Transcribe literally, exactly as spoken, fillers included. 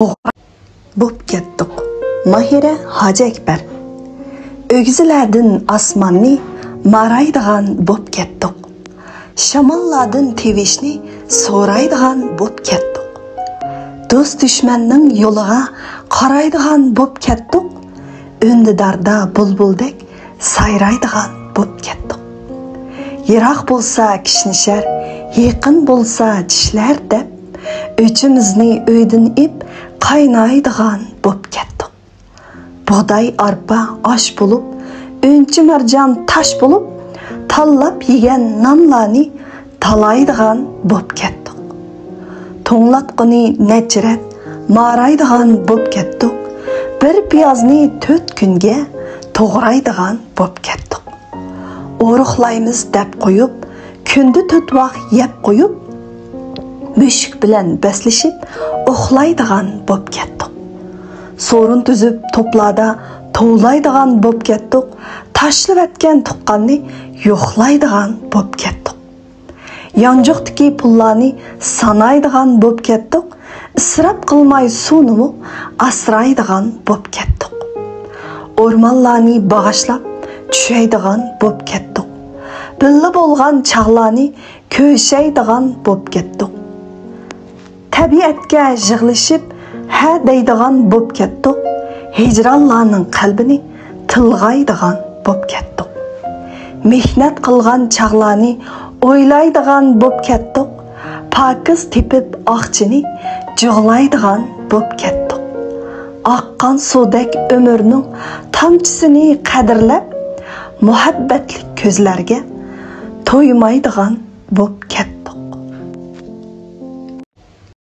بوپ كەتتۇق. ماھىرە ھاجى ئەكبەر. ئۆگزىلەردىن ئاسماننى مارايدىغان بوپ كەتتۇق. شاماللاردىن تىۋىشنى سورايدىغان بوپ كەتتۇق. دوست-دۈشمەننىڭ يولىغا قارايدىغان بوپ كەتتۇق. ئۈندىداردا بۇلبۇلدەك سايرايدىغان بوپ كەتتۇق. يىراق بولسا كىشنىشەر، يېقىن بولسا چىشلەر دەپ، ئۆچىمىزنى ئۆيدىن ئېپ قاينايدىغان بوپ كەتتۇق. بۇغداي، ئارپا ئاش بولۇپ، ئۈنچە-مارجان تاش بولۇپ، تاللاپ يېگەن نانلارنى تالايدىغان بوپ كەتتۇق. توڭلاتقۇنى نەچچە رەت مارايدىغان بوپ كەتتۇق. بىر پىيازنى تۆت كۈنگە توغرايدىغان بوپ كەتتۇق. ئورۇقلايمىز دەپ قويۇپ، كۈندە تۆت ۋاق يەپ قويۇپ، مۈشۈك بىلەن بەسلىشىپ ئۇخلايدىغان بوپ كەتتۇق. سورۇن تۈزۈپ توپلاردا توۋلايدىغان بوپ كەتتۇق. تاشلىۋەتكەن تۇغقاننى يوقلايدىغان بوپ كەتتۇق. يانچۇقتىكى پۇللارنى سانايدىغان بوپ كەتتۇق. ئىسراپ قىلماي سۇنىمۇ ئاسرايدىغان بوپ كەتتۇق. ئورمانلارنى باغاشلاپ چۈشەيدىغان بوپ كەتتۇق. بىللە بولغان چاغلارنى كۆرۈشەيدىغان بوپ كەتتۇق. تەبىئەتكە يىغلىشىپ ھە دەيدىغان بوپ كەتتۇق. ھىجرانلارنىڭ قەلبىنى تىلغايدىغان بوپ كەتتۇق. مېھنەت قىلغان چاغلارنى ئويلايدىغان بوپ كەتتۇق. پاكىز تېپىپ ئاقچىنى جۇغلايدىغان بوپ كەتتۇق. ئاققان سۇدەك ئۆمۈرنىڭ تامچىسىنى قەدىرلەپ، مۇھەببەتلىك كۆزلەرگە تويمايدىغان بوپ كەتتۇق.